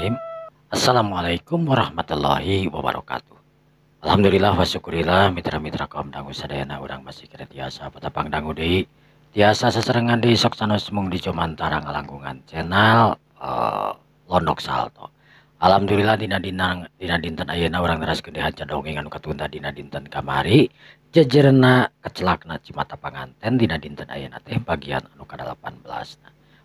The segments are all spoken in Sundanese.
Bismillahirrahmanirrahim. Assalamualaikum warahmatullahi wabarakatuh. Alhamdulillah wa syukurillah mitra-mitra kaum dangu sadayana urang masih kena tiasa patapang dangu deui. Tiasa sasarengan deui sok sanos mung di Jomantara ngalangkungan channel Londok Salto. Alhamdulillah dina dinten ayeuna urang neraskeun dihanca dongeng anu katunda dina dinten kamari. Jejerna kecelakna Cimata Panganten dina dinten ayeuna teh bagian anu ka-18.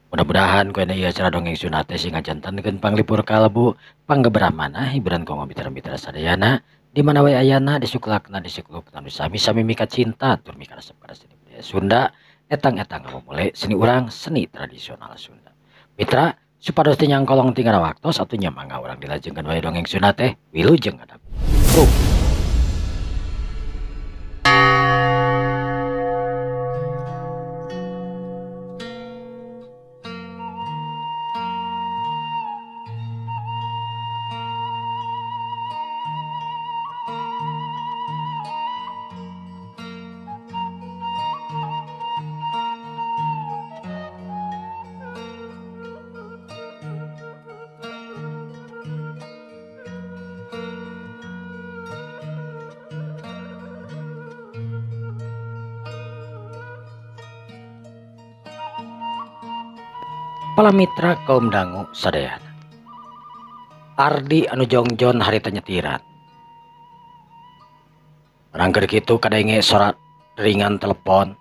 Mudah-mudahan ku ieu acara dongeng Sunda teh sing ngajantenkeun panglipur kalbu, panggeberah manah hiburan kanggo mitra-mitra sadayana di mana wae ayana disuklakna disuklukna nu sami-sami mika cinta tur mika resep kana seni budaya Sunda etang-etang ngamumule seni urang seni tradisional Sunda. Mitra supados teu nyangkolong tinggal waktos atuh nya mangga urang dilajengkeun wae dongeng Sunda teh wilujeng ngadap. Pala mitra kaum dangu sadayana. Ardi anu jongjon harita nyetiran. Rangker kitu kadenge sorat ringan telepon.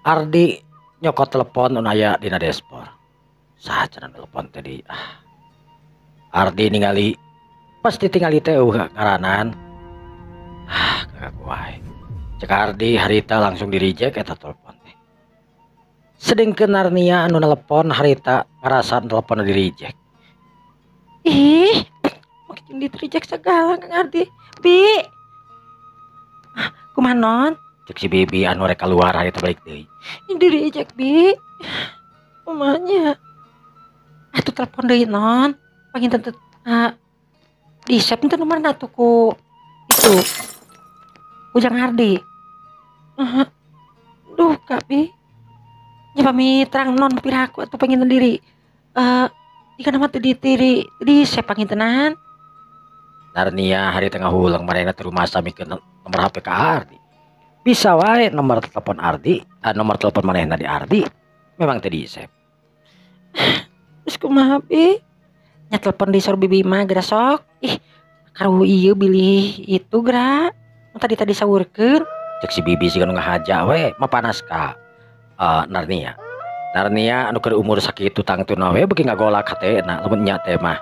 Ardi nyokot telepon anu aya dina dashboard. Saha cenah telepon tadi? Ah. Ardi ningali pasti tingali teh eueuh ngaranan. Ah, kagak wae. Cek Ardi harita langsung di reject eta telepon. Sedengkeun Narnia anu nelepon harita ngarasa telepon di reject. Ih, makin di reject segala Kang Ardi. Bi. Ah, kumaha non? Cek si Bibi anu rek keluar harita balik deui. Di reject, Bi. Kumanya? Atuh telepon deui non. Panginten teu di save teu nomorna atuh ku itu. Ujang Ardi. Duh, Kak Bi. Nya pamit terang non piraku atau pengen diri jika nama teu ditiri di saya pangintenan. Narnia hari tengah hulang manehna teu rumasa mikeun nomor HP ka Ardi. Bisa wae nomor telepon Ardi, nomor telepon manehna di Ardi memang teu di-save. Terus kumaha Bi? Nya telepon di sor bibi mah geura sok. Ih, karu ieu bilih itu geura. Tadi-tadi sawurkeun. Cek si bibi siga nu ngahaja we, mah panas ka Narnia. Narnia anu keur umur sakitu tangtuna we beuki ngagolak hatena lamun nya teh mah.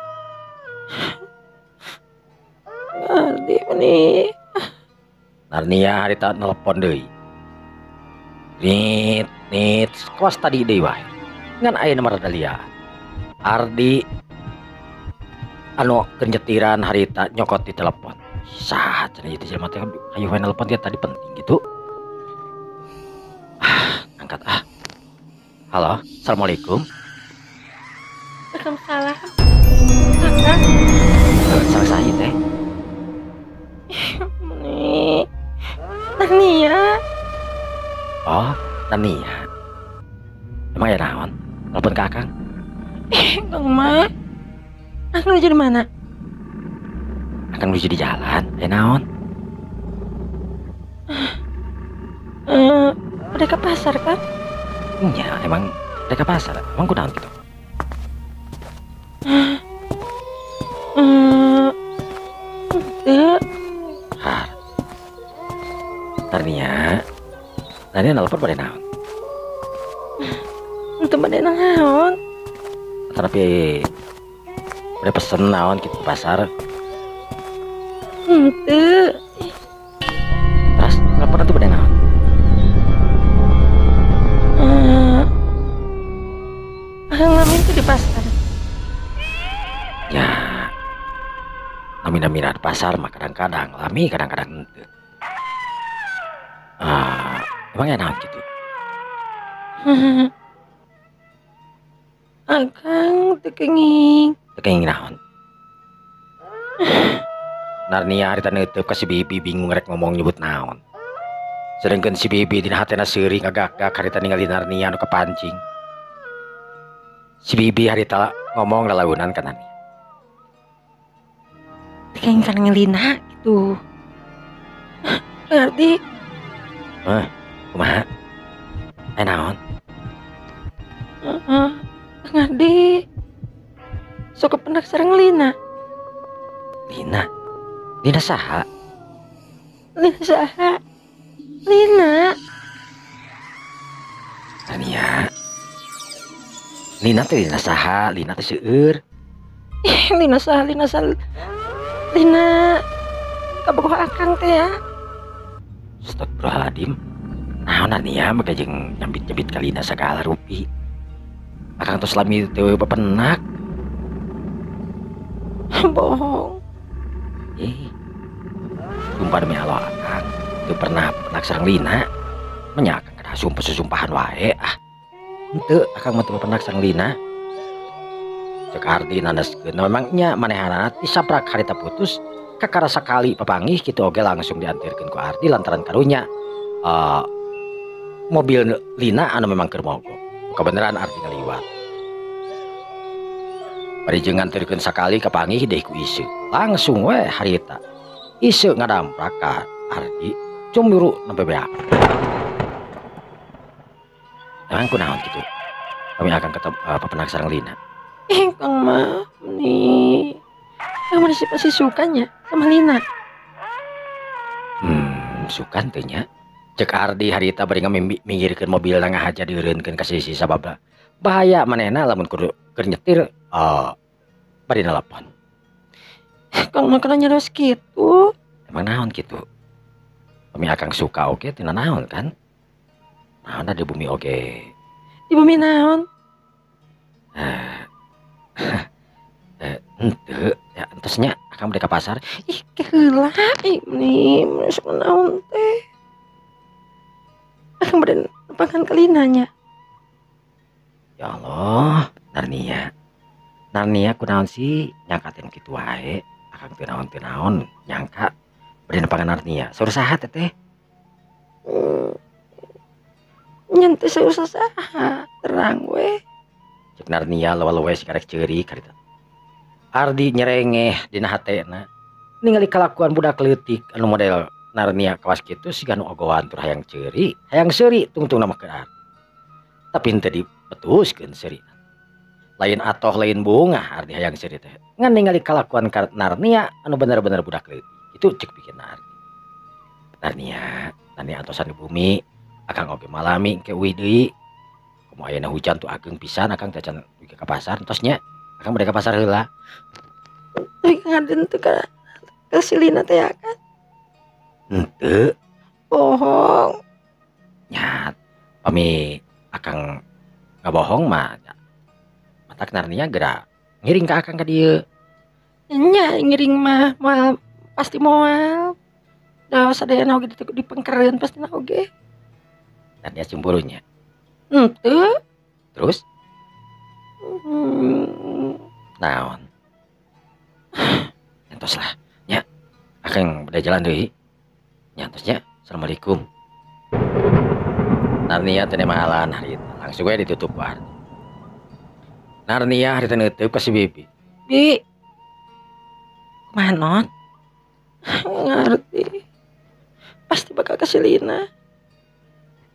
Ardi meni. Narnia harita nelepon deui. Nit nit kos tadi deui wae. Ngan aya nomor dalia. Ardi anu keur nyetiran harita nyokot di telepon. Saha cenah ieu teh jelema teh hayu we nelepon dia tadi penting gitu. Angkat ah. Halo, assalamualaikum. Waalaikumsalam. Akang. Salah saya teh. Meni. Narnia. Oh, Narnia. Emang ya naon? Telepon ke Akang. Kang mah. Akang nuju di mana? Akang nuju di jalan. Ya naon? Udah ke pasar kan? Ya, emang udah ke pasar. Emang kunaon gitu? Har. Narnia. Narnia nelpon pada naon? Untuk pada naon? Tapi udah pesen naon gitu ke pasar. Henteu. Terus nelpon itu pada naon? Akang itu di pasar. Ya, nami-nami di pasar mah kadang-kadang lami, kadang-kadang henteu. Emang ya naon gitu? Akang teu kenging. Teu kenging naon? Narnia harita neuteub ka si Bibi bingung rek ngomong nyebut naon. Sedengkeun si Bibi dina hatena seuri ngagak-gak harita ningali Narnia anu kepancing. Si Bibi harita ngomong lalaunan ka Narnia. Keng kan ngelina gitu. Ngerti? Kumaha? Naon? Ngerti. Sok kepenak sareng Lina. Lina? Lina saha? Lina saha? Lina. Tania. Lina teh Lina saha? Lina teh seueur. Lina saha, Lina saha. Lina kabogoh akang teh ya. Astagfirullahaladzim. Naon Narnia make jeung nyambit-nyambit ka Lina sagala rupi. Akang tos lami teu pepenak. Bohong. Sumpah demi Allah akang teu pernah pepenak sareng Lina. Menya akang kada sumpah-susumpahan wae ah. Henteu akang mah teu pepenak sareng Lina. Cek Ardi nandaskeun memang nya manehanana tisaprak harita putus kakara sakali papanggih kitu oge langsung diantirkeun ku Ardi lantaran karunya mobil Lina anu memang keur mogok. Kebenaran Ardi ngaliwat. Bari jeung ngantirkeun sakali kapanggih deui ku Ise. Langsung we harita. Ise ngadamprak ka Ardi cumuru nempe beak. Emang kunaon kitu? Kami akan ketemu pepenak sareng Lina. Kang mah nih. Kang masih pasti sukanya sama Lina. Suka teh nya. Cek Ardi harita bari ngaminggirkeun mobilna ngahaja dieureunkeun ka sisi sababna bahaya manehna lamun kudu keur nyetir bari nalapon. Kang mah kana nyarios kitu. Emang naon kitu? Kami akang suka oge tina naon kan? Naon di bumi oge. Di bumi naon? Henteu ya entosnya akang bade ka pasar. Ih keheula nih masuk naon teh. Akang bade nepangan ka Linanya. Ya Allah, Narnia. Narnia kunaon sih nyangkatin kitu wae. Akang teu naon-teu naon nyangka bade nepangan Narnia. Saur saha teteh? Nya teu saur saha, terang we. Cek Narnia lewa-lewe si karek ceurik harita. Ardi nyerengeh dina hatena ningali kalakuan budak leutik anu model Narnia kawas kitu siga nu ogoan tur hayang ceuri, hayang seuri tungtungna mah keur Ardi. Tapi henteu dipetuskeun seuri. Lain atoh lain bungah Ardi hayang seuri teh. Ngan ningali kalakuan ka Narnia anu bener-bener budak leutik. Itu cek pikirna Ardi. Narnia, Narnia atosan di bumi, akang oge malami ke uih deui. Komo ayeuna hujan tuh ageng pisan akang teh can dugi ka pasar entos nya. Akang bade ka pasar heula. Tapi ngaden teu ka si Lina teh ya kan? Henteu. Bohong. Nya, pami akang ngabohong mah matak Narnia geura ngiring ka akang ka dieu. Nya ngiring mah moal pasti moal. Da sadayana oge dipengkereun pastina oge. Narnia cemburunya. Henteu. Terus? Naon? Entos lah, nya. Akang bade jalan deui. Nya entos nya. Assalamualaikum. Narnia teh mahalan harita. Langsung we ditutup ku Ardi. Narnia harita neuteub ka si Bibi. Bi. Kumaha non? Ngarti. Pasti bakal ka si Lina.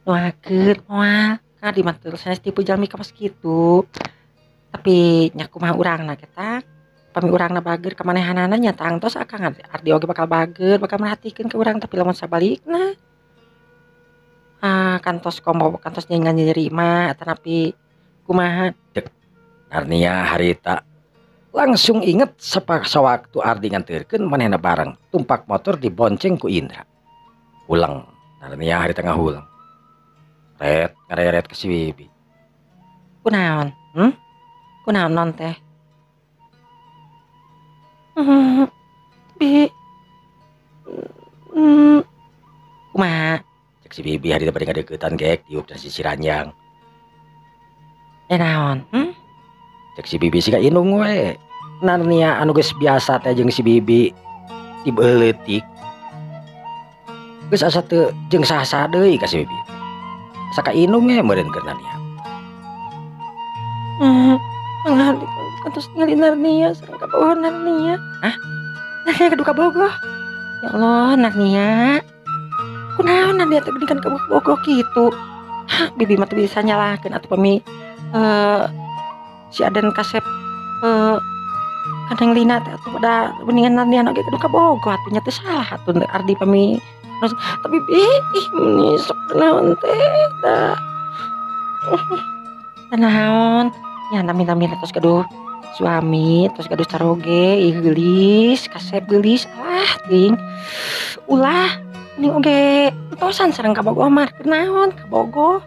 Nuakeun moal. Kan di mah teu sanes tipu jalmi kawas kitu. Tapi nya kumaha urangna kita. Pami urangna bager ka manehanana nya tangtos akang Ardi oge bakal bager, bakal merhatikeun ka urang tapi lamun sabalikna kantos komo kantos nyengan nyeri mah atanapi kumaha. Dek Narnia harita langsung inget sewaktu Ardi nganterkeun manehna bareng tumpak motor dibonceng ku Indra. Ulang Narnia harita ngahulang. Ret ngareret ke si Bibi. Kunaon? Kunaon non teh? Bi. Kumaha? Cek si Bibi harita bade ngadeukeutan geek diuk dan sisi ranjang. Naon? Cek si Bibi siga indung we. Narnia anu geus biasa teh jeung si Bibi ti leutik. Geus asa teu jeung saha-saha deui ka si Bibi. Asa ka indung we meureun keur Narnia. Mangga kantos ningali Narnia sareng kabogoh Narnia. Hah? Narnia gaduh kabogoh. Ya Allah, Narnia. Kunaon Narnia teh geuningan kabogoh kitu? Hah, bibi mah teu bisa nyalahkeun atuh pami si Aden kasep ka Neng Lina teh atuh da geuningan Narnia oge gaduh kabogoh atuh nya teu salah atuh Ardi pami. Tapi bi ih meni sok naon teh da. Naon nya nami-nami terus gaduh suami terus gaduh caroge ih geulis kasep geulis alah teuing ulah mending oge entosan sareng kabogoh mah kunaon kabogoh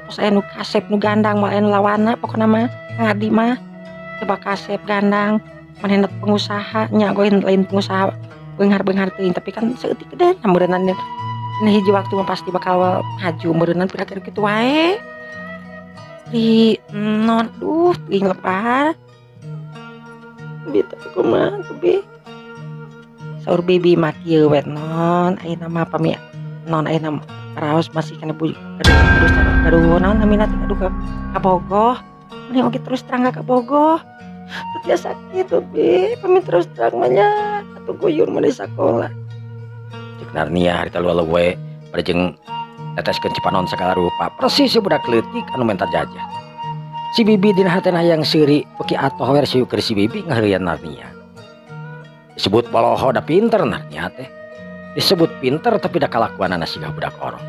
tos aya nu kasep nu gandang moal aya nu lawanna pokona mah Kang Ardi mah coba kasep gandang manehna pengusaha nya oge lain pengusaha beunghar-beunghar teuing tapi kan saeutik gede meureunnan dina hiji waktu mah pasti bakal maju meureunnan pira-kira kitu wae di non duh teuing lepar bi tapi kumaha tuh bi saur bibi mah kieu we non ayeuna mah pami non ayeuna raos masih kana gaduh gaduh naon namina teh gaduh kabogoh mending oge terus terang kabogoh teu tiasa kitu bi pami terus terang mah nya atuh guyur mah di sakola. Cek Narnia harita luar we bari jeung teteskeun cipanon sagala rupa persis si budak leutik anu menta jajan. Si bibi dina hatena hayang seuri beuki atoh we sieu keur si bibi ngaheureuyan Narnia. Disebut poloho da pinter Narnia teh. Disebut pinter tapi da kalakuanana siga budak orok.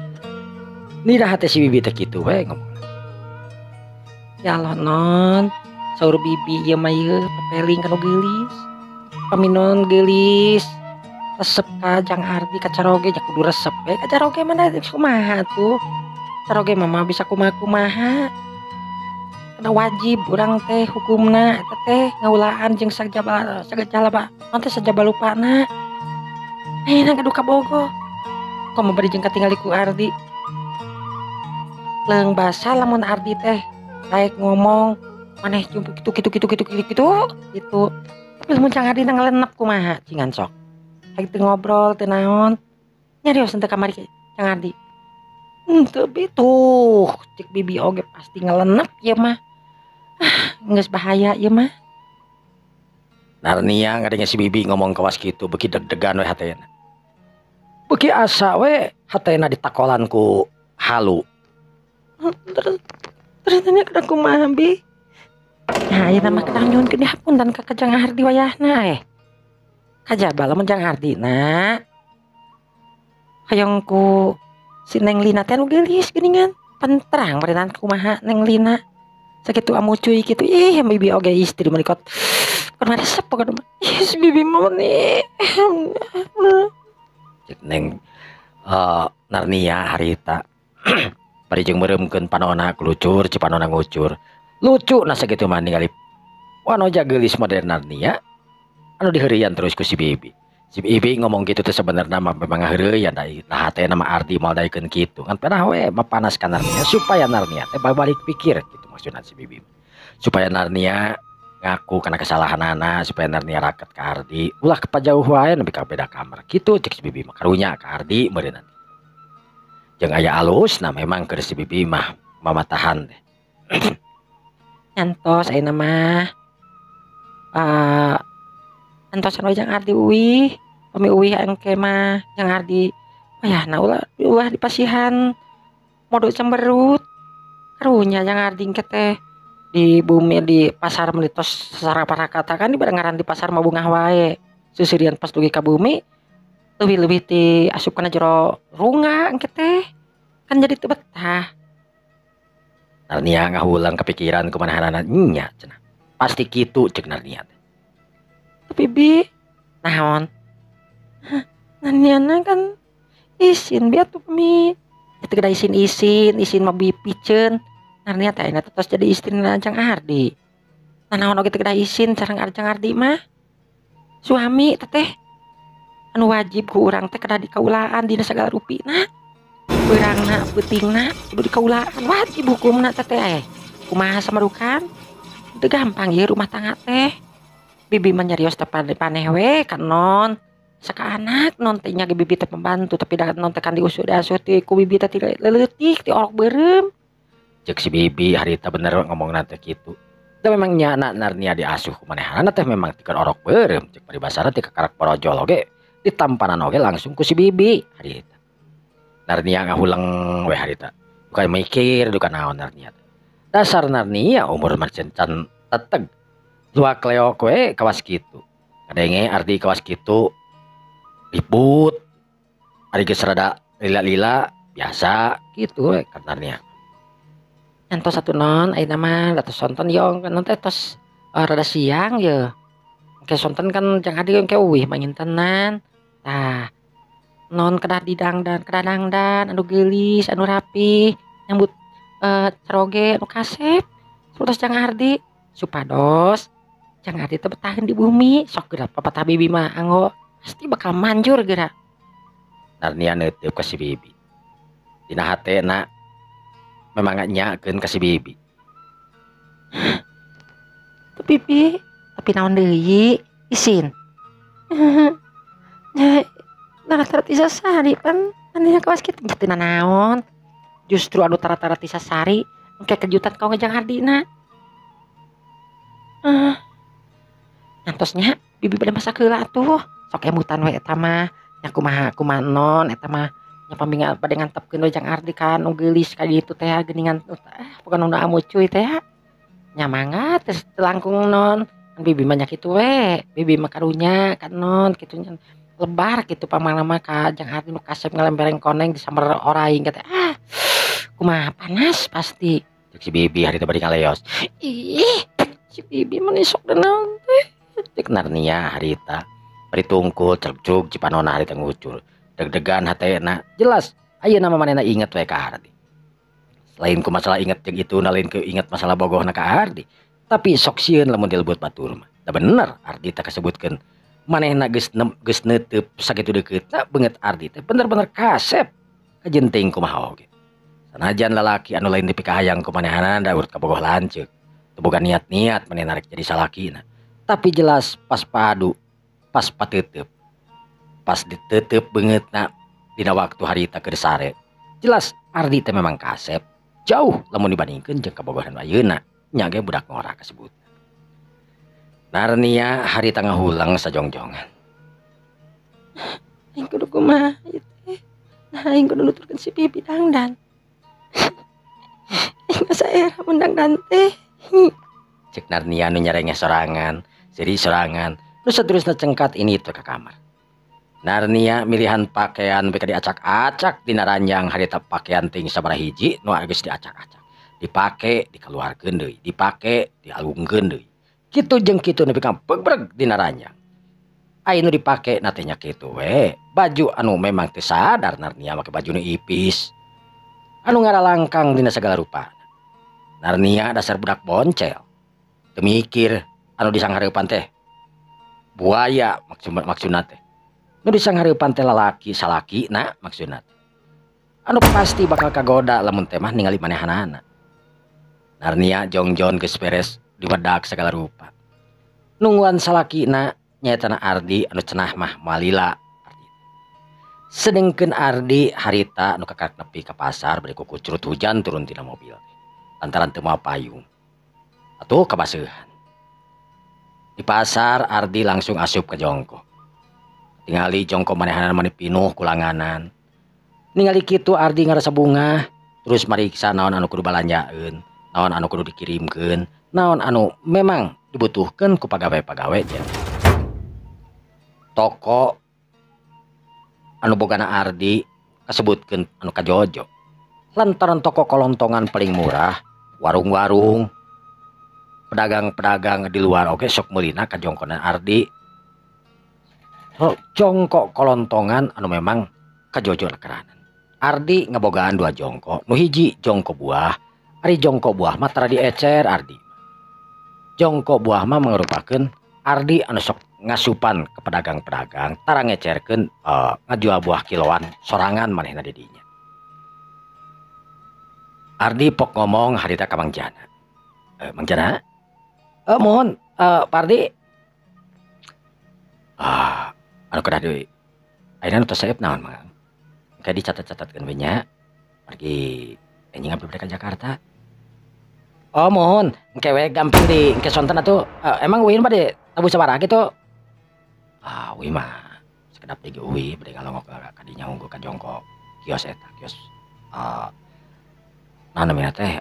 Nida hate si bibi teh kitu we ngomong. Ya Allah non, saur bibi ieu mah ieu papeling kanu geulis. Paminon geulis resep ka Jang Ardi ka caroge nya kudu resep we ka caroge mah da kumaha tuh. Caroge mah bisa kumaha-kumaha. Karena wajib urang teh hukumna eta teh ngaulaan jeung sajaba sagala naon teh sajaba lupana. Ayeuna gaduh kabogoh. Komo bari jeung katingali ku Ardi. Leung basa lamun Ardi teh daek ngomong maneh jumpu kitu kitu kitu kitu kitu kitu gitu. Tapi lamun Jang Ardi ngalenep kumaha cingan sok. Rek teu ngobrol teu naon. Nyarios teu kamari Jang Ardi. Henteu bi tuh cek bibi oge pasti ngalenep ieu mah. Ah, geus bahaya ieu mah. Narnia ngadenge si bibi ngomong kawas kitu beuki deg-degan we hatena. Beuki asa we hatena ditakolan ku halu. Terus terus tanya kedah kumaha bi? Nah, ayeuna mah kedah nyuhunkeun dihapunten ka Jang Ardi wayahna eh. Kajaba lamun Jang Ardi na. Hoyong ku si Neng Lina teh nu geulis geuningan. Penterang meureunnan kumaha Neng Lina. Sakitu amucuy kitu ih bibi oge istri menikot. Kumaha resep pokona mah. Ih si bibi mah nih. Cek Neng Narnia harita bari jeung meureumkeun panona klucur cipanona ngucur. Lucu na sakitu mah ningali wanoja geulis modern Narnia anu diheureuyan terus ku si bibi. Si bibi ngomong kitu teh sebenarna mah memang ngaheureuyan da nah hatena mah Ardi moal daekeun kitu. Ngan pedah we mapanaskan Narnia supaya Narnia teh balik pikir kitu maksudna si bibi. Supaya Narnia ngaku kana kesalahanana, supaya Narnia raket ka Ardi, ulah kepajauh wae nepi ka beda kamar kitu cek si bibi mah karunya ka Ardi meureunna. Jeung aya alusna memang keur si bibi mah mamatahan teh. Nyantos ayeuna mah antosan we Jang Ardi uih, pami uih engke mah Jang Ardi wayahna ulah ulah dipasihan modo cemberut. Karunya Jang Ardi engke teh di bumi di pasar meuli tos saraparakata kan di barengaran di pasar mah bungah wae. Seuseurian pas dugi ka bumi leuwih-leuwih ti asup kana jero rungga engke teh kan jadi teu betah. Narnia ngahulang kepikiran kumahanana nya cenah. Pasti kitu cek Narnia teh. Tapi bi naon? Narniana kan isin bi atuh mi. Itu kada isin-isin, isin mah bi piceun. Narnia teh ayeuna tos jadi istrina Jang Ardi. Nah naon oge teu kedah isin sareng Jang Ardi mah. Suami teteh anu wajib ku urang teh kedah dikaulaan dina sagala rupina. Beurangna peutingna kudu dikaulaan wajib hukumna teteh. Kumaha samarukan? Teu gampang ieu rumah tangga teh. Bibi mah nyarios teh paneh we ka non. Saka anak non teh nya ge bibi teh pembantu tapi da non teh kan diuseuh diasuh teh ku bibi teh leutik ti orok beureum. Cek si bibi harita bener ngomongna teh kitu. Da memang nyana Narnia diasuh ku manehanana teh memang tikeun orok beureum cek paribasana teh kakarak borojol oge ditampanan oge langsung ku si bibi harita. Narnia ngahuleng we harita. Duka mikir duka naon Narnia. Dasar Narnia umur mah can teteg. Luak leok we kawas kitu. Kadenge arti kawas kitu ribut. Ari geus rada lila-lila biasa kitu we ka Narnia. Entos atuh non ayeuna mah da tos sonten yong non teh tos rada siang ye. Engke sonten kan jang adi engke euweuh mangintenan. Tah non kedah didangdan kedah dangdan anu geulis anu rapi nyambut caroge anu kasep sapertos Jang Ardi supados Jang Ardi teh betaheun di bumi sok geura papatah bibi mah anggo pasti bakal manjur geura. Narnia neuteup ka si bibi. Dina hatena memang nyakeun ka si bibi. Teu bibi, tapi naon deui isin. Nya tara tisa sari pan manehna kawas kitu teu nanaon. Justru anu tara-tara tisa sari engke kejutan ka Jang Ardina. Nantosnya bibi bade masak heula atuh. Sok emutan we eta mah. Nya kumaha kumaha non eta mah. Nya pambinga bade ngantepkeun we Jang Ardi ka nu geulis ka ditu teh geuningan bukan nu amucuy teh. Nya mangga teh langkung non. Bibi mah nya kitu we. Bibi mah karunya ka non kitu nya. Lebar kitu pamana mah ka Jang Ardi nu kasep ngalempereng koneng disamber oraing teh. Ah kumaha panas pasti. Cek si bibi hari teh bari ngaleos. Ih, si bibi mah sok naon teh. Cek Narnia harita bari tungkul cerjug cipanona harita ngucul. Deg-degan hatena jelas ayeuna mah manehna inget we ka Ardi. Selain ku masalah inget jeung itu lain ku inget masalah bogohna ka Ardi. Tapi sok sieun lamun dilebut batur mah. Da bener Ardi teh kasebutkeun manehna geus neuteub sakitu deukeutna beungeut Ardi teh bener-bener kasep kajenting kumaha oge. Sanajan lalaki anu lain dipikahayang ku manehanana da urut kabogoh lanceuk. Teu boga niat-niat manehna rek jadi salakina. Tapi jelas pas padu, pas pateuteub. Pas ditetep beungeutna dina waktu harita keur sare. Jelas Ardi teh memang kasep jauh lamun dibandingkeun jeung kabogohan ayeuna nya ge budak ngora kasebut. Narnia harita ngahulang sajongjongan. Aing kudu kumaha ieu teh? Nah aing kudu nuturkeun si bibi dangdan. Aing asa era mun dangdan teh. Cek Narnia nu nyarengeh sorangan, seuri sorangan, nu saterusna cengkat ini teh ka kamar. Narnia milihan pakaian beka diacak-acak dina ranjang harita pakaian ting sabaraha hiji nu geus diacak-acak. Dipake dikaluarkeun deui, dipake dialungkeun deui. Kitu jeung kitu nepi ka bebreg dina ranjang. Aya nu dipake na teh nya kitu we, baju anu memang teu sadar Narnia make baju nu ipis. Anu ngaralangkang dina sagala rupa. Narnia dasar budak boncel. Teu mikir anu disanghareupan teh buaya maksudna teh. Nu disanghareupan teh lalaki salaki na maksudna teh. Anu pasti bakal kagoda lamun teh mah ningali manehanana. Narnia jongjon geus beres diwedak segala rupa. Nungguan salakina nyaetana Ardi anu cenah mah malila. Sedengkeun Ardi harita nu kakak nepi ka pasar bari kukucrut hujan turun tina mobil. Lantaran teu mawa payung. Atuh kabaseuhan. Di pasar Ardi langsung asup ke jongko. Tingali jongko manehanan mani pinuh kulanganan. Ningali kitu Ardi ngarasa bungah, terus mariksa naon anu kudu balanjaeun, naon anu kudu dikirimkeun, naon anu memang dibutuhkeun ku pagawe-pagawe nya. Toko anu bogana Ardi kasebutkeun anu kajojo. Lantaran toko kolontongan paling murah, warung-warung, pedagang-pedagang di luar oge sok meulina ka jongkona Ardi. Jongkok kolontongan anu memang kajojo keranan. Ardi ngebogaan dua jongkok, nu hiji jongkok buah, ari jongkok buah mah tara diecer Ardi. Jongkok buah mah merupakeun Ardi anu sok ngasupan ke pedagang-pedagang, tara ngecerkeun ngajual buah kiloan sorangan manehna di dinya. Ardi pok ngomong harita ka Mang Jana. Mang Jana? Mohon Pak Ardi. Anu kedah deui. Ayeuna nu tos seep naon Mang? Engke dicatat-catatkeun we nya. Pergi enjing abdi bade ka Jakarta. Oh mohon engke we gampang di engke sonten atuh. Emang uin bade tabuh sabaraha kitu? Ah uih mah sakedap deui ge uih bade ngalongok ka dinya unggul ka jongko kios eta kios naon namina teh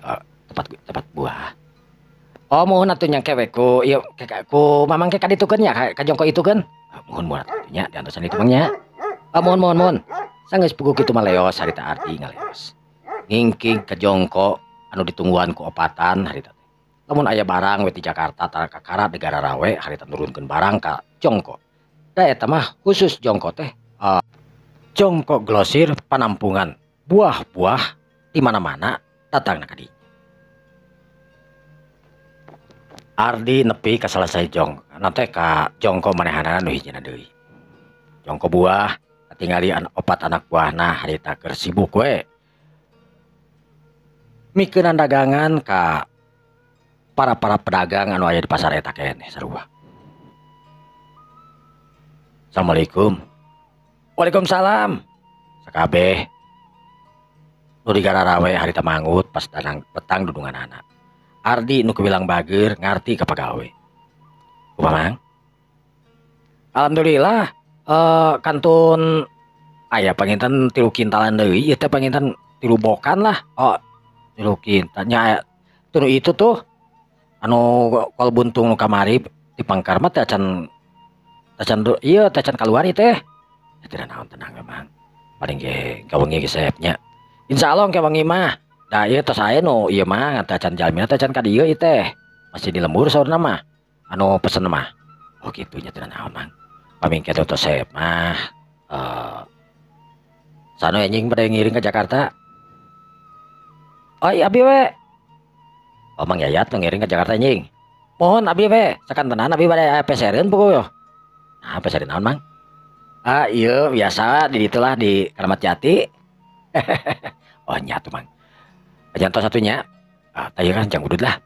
tempat buah. Oh mohon atuh nya engke we ku ieu ku mamang ke ka ditukeun nya ka jongko itukeun. Mohon mohon atuh nya diantosan itu mang nya. Oh mohon mohon mohon. Sanggeus puguh kitu mah leos harita Ardi ngaleos. Ngingking ka jongko anu ditungguan ku opatan harita teh. Lamun aya barang we ti Jakarta tara kakara negara rawe harita nurunkeun barang ka jongko. Da eta mah khusus jongko teh jongko glosir panampungan buah-buah di mana-mana datangna ka dinya. Ardi nepi ka salasai jong teh ka jongko manehanana nu hijina deui. Jongko buah katingali opat anak buahna harita keur sibuk we. Mikeunan dagangan ka para pedagang anu aya di pasar eta keneh sarua. Assalamualaikum. Waalaikumsalam. Sakabeh nu digararawe harita mangut pas danang petang dudunganana. Ardi nu kebilang bager ngarti ka pagawe. Kumaha Mang? Alhamdulillah kantun aya panginten 3 kintalan deui ieu teh panginten 3 bokan lah. Oh 3 kintal nya tunu itu tuh anu kol buntung nu kamari di pangkar mah teh acan ieu teh acan kaluar ieu teh. Teu naon tenang we Mang. Paling ge kawengi ge seepnya. Insyaallah engke wengi mah. Da ieu tos aya nu ieu mah teh acan jalmina teh acan ka dieu ieu teh. Masih di lembur saurna mah. Anu pesen mah. Oh kitu nya teu naon Mang. Pamingke teh tos seep mah. Sanu anjing bade ngiring ke Jakarta. Oh iya abi we. Oh Mang Yayat nu ngiring ke Jakarta anjing. Mohon abi we, sakantenan abi bade pesereun puguh. Nah, pesereun naon Mang? Ah iya biasa di ditu lah di Keramat Jati. Oh nya tuh Mang. Jantos satunya. Ah tah ieu kan jang udud lah.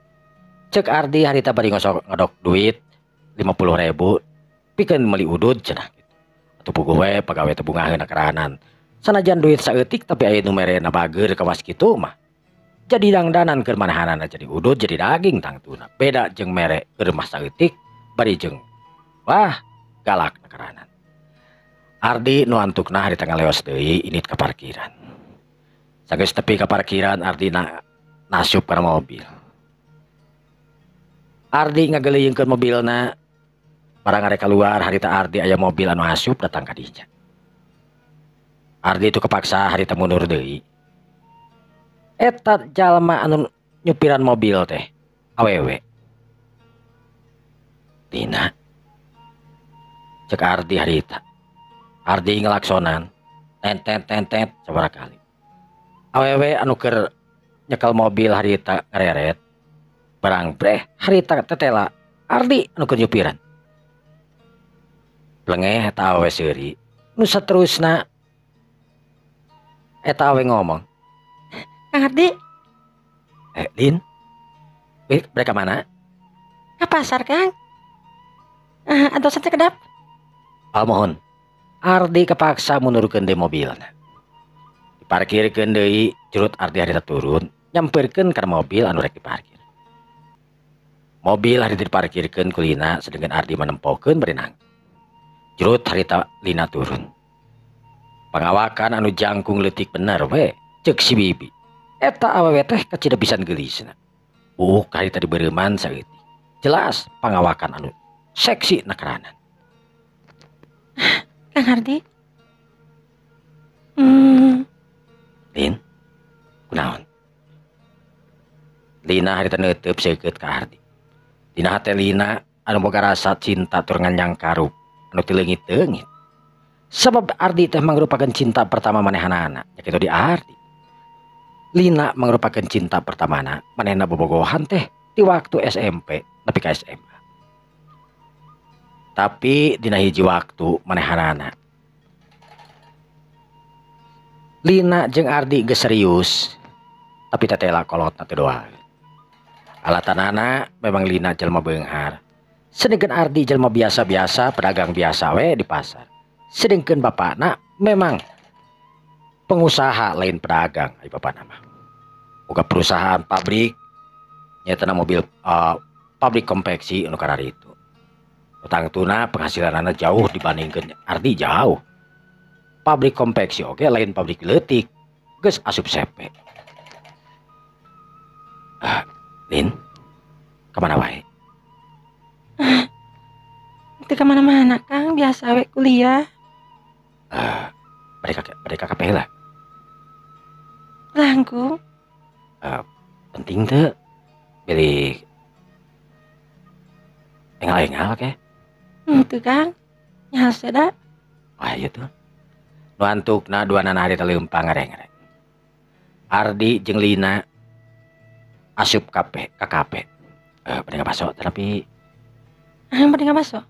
Cek Ardi harita bari ngosok ngodok duit 50.000 pikeun meuli udud cenah kitu. Atuh puguh we pagawe teh bungaheun karanan. Sanajan duit saeutik tapi aya nu merena bager kawas kitu mah. Jadi dangdanan keur manahanana jadi udud jadi daging tangtuna. Beda jeung mere keur mah saeutik bari jeung wah galak karanan. Ardi nu antukna harita ngaleos deui init ka parkiran. Sageus tepi ka parkiran Ardi nasup kana mobil. Ardi ngageleuyeungkeun mobilna barang arek keluar harita Ardi aya mobil anu asup datang ka dinya. Ardi itu kepaksa harita mundur deui. Eta jalma anu nyupiran mobil teh awewe. Dina cek Ardi harita. Ardi ngelaksonan tet tet tet tet sabaraha kali. Awewe anu keur nyekel mobil harita ngareret barang breh harita tetela Ardi anu keur nyupiran. Plengeh eta awewe seuri nu saterusna eta awewe ngomong, Kang Ardi. Lin, mereka mana? Ke pasar Kang. Antosan sekedap. Oh mohon. Ardi kepaksa mundurkeun deui mobilna. Diparkirkeun deui, curut Ardi harita turun, nyamperkeun ka mobil anu rek diparkir. Mobil harita diparkirkeun ku Lina sedengkeun Ardi manempokeun bari nangtung. Curut harita Lina turun. Pangawakan anu jangkung leutik bener we, ceuk si bibi. Eta awewe teh kacida pisan geulisna. Buuk harita dibeureuman saeutik. Jelas pangawakan anu seksi nakaranan. Kang Ardi. Lin, kunaon? Lina harita neuteub seukeut ka Ardi. Dina hate Lina anu boga rasa cinta tur nganyang karup anu teu leungit-leungit. Sabab Ardi teh mangrupakeun cinta pertama manehanana, nya kitu di Ardi. Lina mangrupakeun cinta pertamana manehna bobogohan teh di waktu SMP nepi ka SMA. Tapi dina hiji waktu manehanana Lina jeung Ardi geus serius tapi tetela kolotna teu doa. Alatanana memang Lina jelema beunghar. Sedengkeun Ardi jelema biasa-biasa, pedagang biasa we di pasar. Sedengkeun bapakna memang pengusaha lain pedagang, ai bapakna mah. Boga perusahaan pabrik Nyaeta mobil pabrik konveksi anu kararitu. Tangtuna penghasilanana jauh dibandingkeun Ardi jauh. Pabrik konveksi oge lain pabrik leutik. Geus asup sepe. Lin, kemana wae? Teu kemana-mana Kang, biasa we kuliah. Mereka kape lah. Langkung. Penting teu beli engal-engal ke? Henteu Kang, nyahal da. Wah ieu tuh. Nu antukna duanana harita leumpang ngareng-ngareng. Ardi jeung Lina asup kape ka kape. Bade ngabaso tapi bade ngabaso.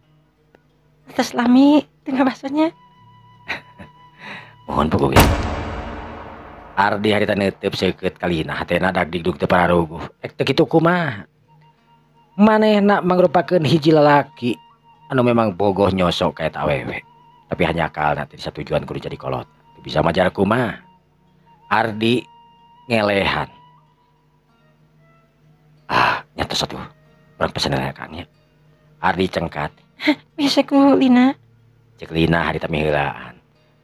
Atas lami teu ngabasonya. Mohon puguh ge. Ardi harita neuteub seukeut ka Lina, hatena dagdigdug teu pararuguh. Ek teu kitu kumaha? Manehna mangrupakeun hiji lalaki anu memang bogoh nyosok ka eta awewe. Tapi hanya akalna teh satujuan kudu jadi kolot. Teu bisa majar kumaha. Ardi ngelehan. Ah, nyata satu. Urang pesen heula Kang nya. Ardi cengkat. Bisa ku Lina. Cek Lina harita miheulaan.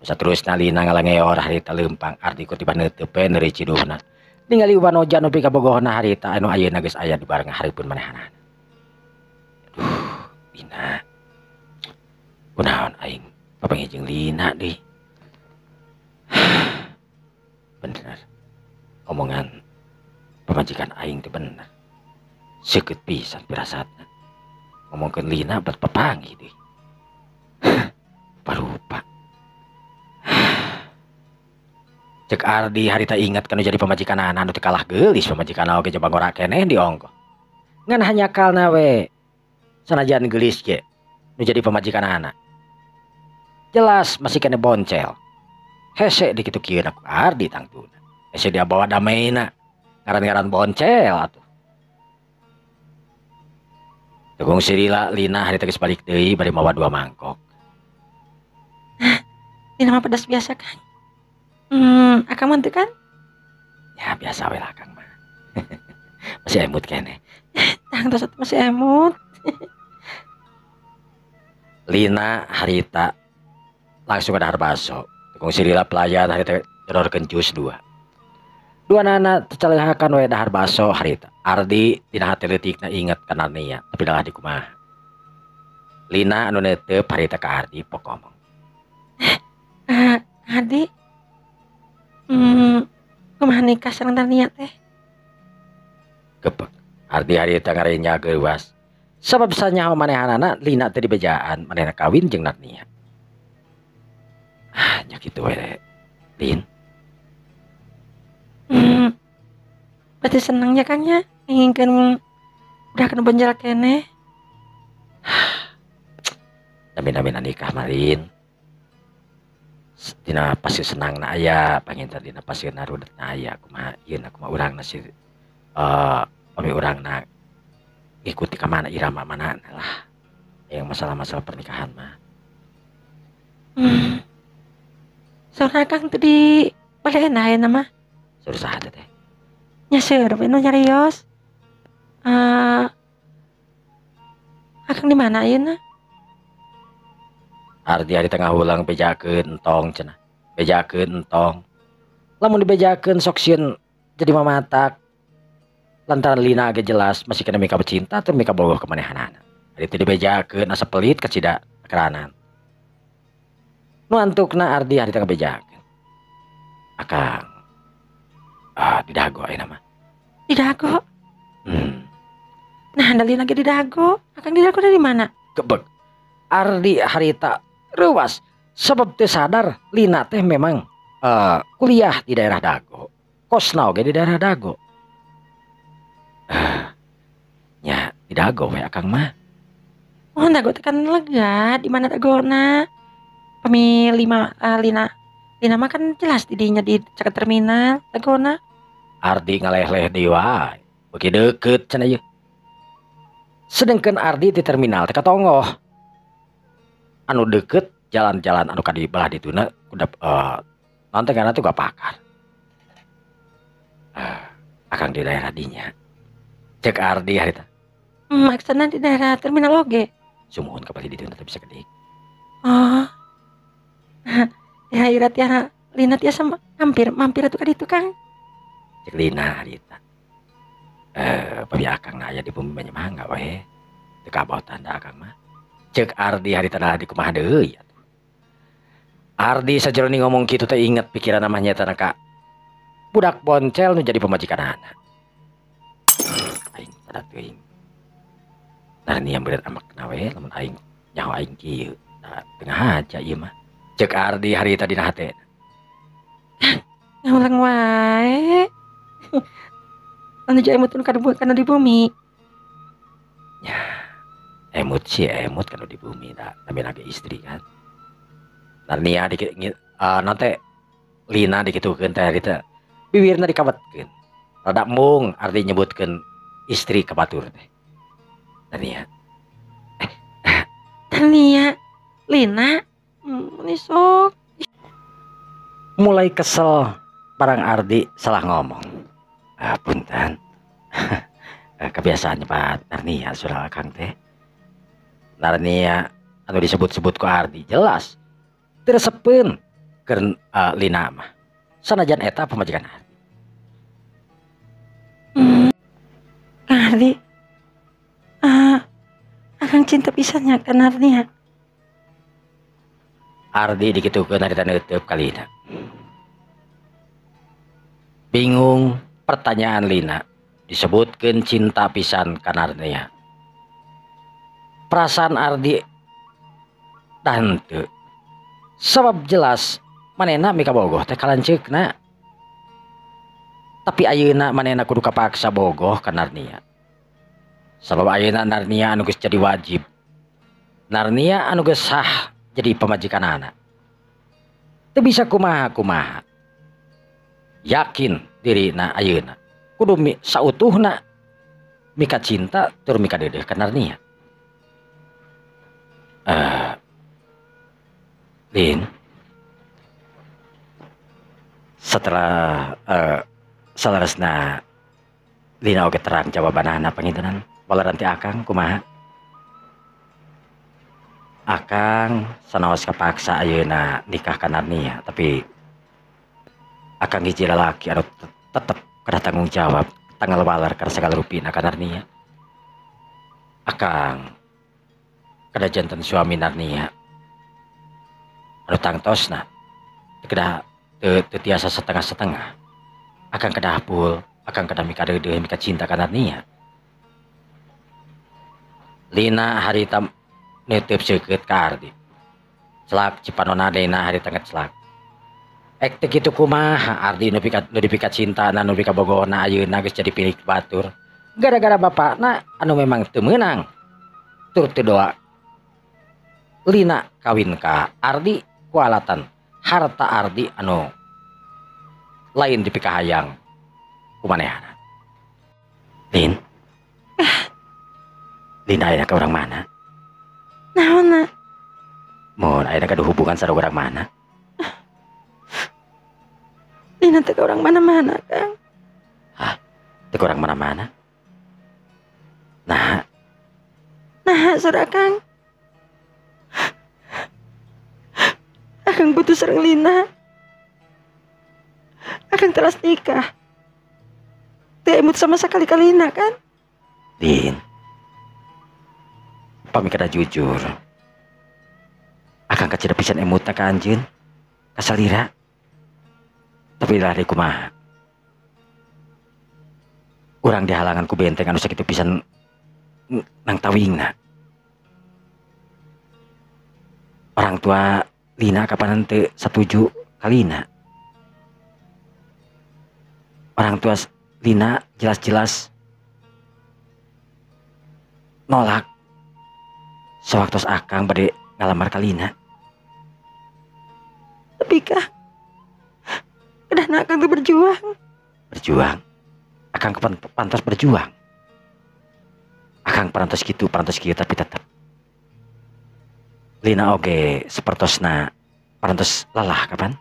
Saterusna Lina ngalangeor harita leumpang. Ardi ku tiba neuteub we neuri ciduhna. Ningali wanoja nu pikabogohna harita anu ayeuna geus aya di bareng hareupeun manehanana. Aduh, Lina. Kunaon aing papanggih jeung Lina deui. Bener. Omongan pamajikan aing teh bener. Seukeut pisan pirasatna. Ngomongkeun Lina bat papanggih deui. Parupa. Cek Ardi harita ingat kanu jadi pamajikanana anu teu kalah geulis pamajikanna oge coba ngora keneh di ongkoh. Ngan hanya kalna we sanajan geulis ge nu jadi pamajikanana. Jelas masih kene boncel. Hese di kitu kieu ku Ardi tangtuna. Hese dia bawa damaina. Ngaran-ngaran boncel atuh. Tegung sirila Lina harita geus balik deui bari mawa 2 mangkok. Lina mah pedas biasa kan? Akang mah teu kan? Ya biasa we lah Akang mah. Masih emut keneh. Tang tos masih emut. Lina harita langsung dahar baso. Tegung sirila pelayan harita nyodorkeun jus 2. Dua nana tecalehakan we dahar baso harita. Ardi dina hati leutikna inget kana Nia, tapi dalah dikumaha. Lina anu neuteup harita ka Ardi pok ngomong. Ardi, kumaha nikah sareng Nia teh? Gepek. Ardi harita ngarenya geuwas. Sabab sanyaho manehanana Lina teh dibejaan manehna kawin jeung Narnia. Ah, nya kitu we, Lin. Berarti senangnya kan ya inginkan udah kena benjal keneh. Namin-namin nikah malin. Dina pasti senang na aya, panginten dina pasti narudet na aya kumaha ieu na kumaha urang na si pami urang na ngikuti ka mana irama mana lah. Yang masalah-masalah pernikahan mah. Soalnya Kang teu di baleena ayeuna mah. Suruh saha teh? Nya seueur we nu nyarios. Akang di mana ayeuna? Ardi ari tengah ulang bejakeun entong cenah. Bejakeun entong. Lamun dibejakeun sok sieun jadi mamatak. Lantaran Lina ge jelas masih kena mika bercinta teu mika bogoh ka manehanana. Ari teu dibejakeun asa pelit kacida keranan. Nu antukna Ardi ari tengah bejakeun. Akang di Dago ayeuna mah. Di Dago? Nah, Lina ge di Dago. Akang di Dago dari mana? Gebeg. Ardi harita reuwas sebab teu sadar Lina teh memang kuliah di daerah Dago. Kosna oge di daerah Dago. Nya di Dago we akang mah. Oh, Dago teh kan lega, di mana Dagona? Pami lima Lina Lina mah kan jelas di dinya di caket terminal Dagona. Ardi ngaleh-leh deui wae. Beuki deukeut cenah ieu. Sedengkeun Ardi di terminal teh katonggoh. Anu deket jalan-jalan anu ka di belah dituna udah naon teh ngaranna teh gua pakar. Akang di daerah dinya. Cek Ardi harita. Maksudna di daerah terminal oge. Sumuhun ka bali ditu teh bisa kedik. Oh. Ya ira tiara Lina tiasa mampir atuh ka ditu Kang. Cek Lina harita. Pami akang aya di bumi mah mangga we. Teu kabaw tanda akang mah. Cek Ardi harita dah di kumaha deui atuh. Ardi sajeroni ngomong kitu teh inget pikiran namanya tanah ka budak boncel nu jadi pamajikanana. Aing sada teuing. Narnia berat amak nawe lamun aing nyaho aing kieu. Nah, tengah aja ieu mah. Cek Ardi harita dina hate. Ngawulang wae. Anu jadi emut kana di bumi. Ya, emut sih emut kana di bumi da namina ge istri kan. Narnia di nanti Lina dikitukeun teh harita. Bibirna dikawetkeun. Rada mung Ardi nyebutkeun istri ka batur teh. Narnia. Narnia, Lina, ini sok. Mulai kesel barang Ardi salah ngomong. Ah, punten. Kebiasaannya Pak Narnia surah akang teh. Narnia anu disebut-sebut ku Ardi jelas teu resepeun keur Lina mah. Sanajan eta pamajikan Ardi. Kang Ardi. Akang cinta pisannya ka Narnia. Ardi dikitukeun harita neuteub ka Lina. Bingung pertanyaan Lina disebutkeun cinta pisan ka Narnia. Perasaan Ardi tah henteu. Sabab jelas manehna mikabogoh teh kalanceukna. Tapi ayeuna manehna kudu kapaksa bogoh ka Narnia. Sabab ayeuna Narnia anu geus jadi wajib. Narnia anu geus sah jadi pamajikanana. Teu bisa kumaha-kumaha. Yakin dirina ayeuna kudu sautuhna mika cinta tur mika dedeh ka Narnia. Lin, setelah saleresna Lina oge terang jawabanana pangintenan waleran ti akang kumaha? Akang sanaos kapaksa ayeuna nikah ka Narnia, tapi akang hiji lalaki anu tetep kedah tanggung jawab tanggal waler kana sagala rupina ka Narnia. Akang kedah janten suami Narnia anu tangtosna kedah teu tiasa setengah-setengah. Akang kedah pul, akang kedah mika deudeuh mika cinta ka Narnia. Lina harita nitip seukeut ka Ardi. Celak cipanona Lina harita ngecelak. Ek teu kitu kumaha Ardi nu dipika cintana nu dipika bogohna ayeuna geus jadi pilik batur. Gara-gara bapakna anu memang teu meunang tur teu doa Lina kawin ka Ardi ku alatan harta Ardi anu lain dipikahayang ku manehna. Lin. Lina ayeuna ka urang mana? Naonna? Mun ayeuna gaduh hubungan sareng urang mana? Lina teh ka urang mana-mana, Kang. Hah? Teh ka urang mana-mana? Nah. Nah, saudara Kang. Akang butuh sareng Lina. Akang telah nikah. Teu emut sama sekali ka Lina kan? Lin. Pami kada jujur. Akang kacida pisan emutna ka anjeun. Ka salira. Tapi lah deui kumaha. Urang dihalangan ku benteng anu sakitu pisan nang tawingna. Orang tua Lina kapan teu satuju ka Lina. Orang tua Lina jelas-jelas nolak sewaktu akang bade ngalamar ka Lina. Tapi kah, kedahna akang tuh berjuang. Berjuang? Akang pantas berjuang. Akang parantos kitu, parantos kieu, tapi tetep Lina oge sepertosna parantos lelah kapan?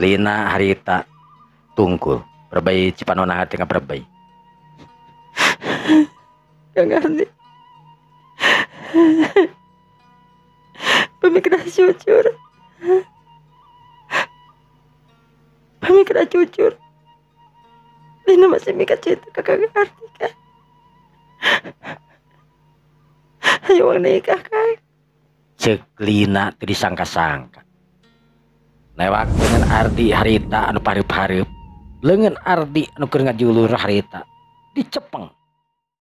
Lina harita tungkul berbay cipanona hati berbay. Kang Ardi. Pami kedah jujur. Pami kedah jujur. Lina masih mikacinta ka Kang Ardi kan. Ayo nikah Kang. Cek Lina teu disangka-sangka. Lewat dengan Ardi harita anu pareup-pareup. Leungeun Ardi anu keur ngajulur harita dicepeng.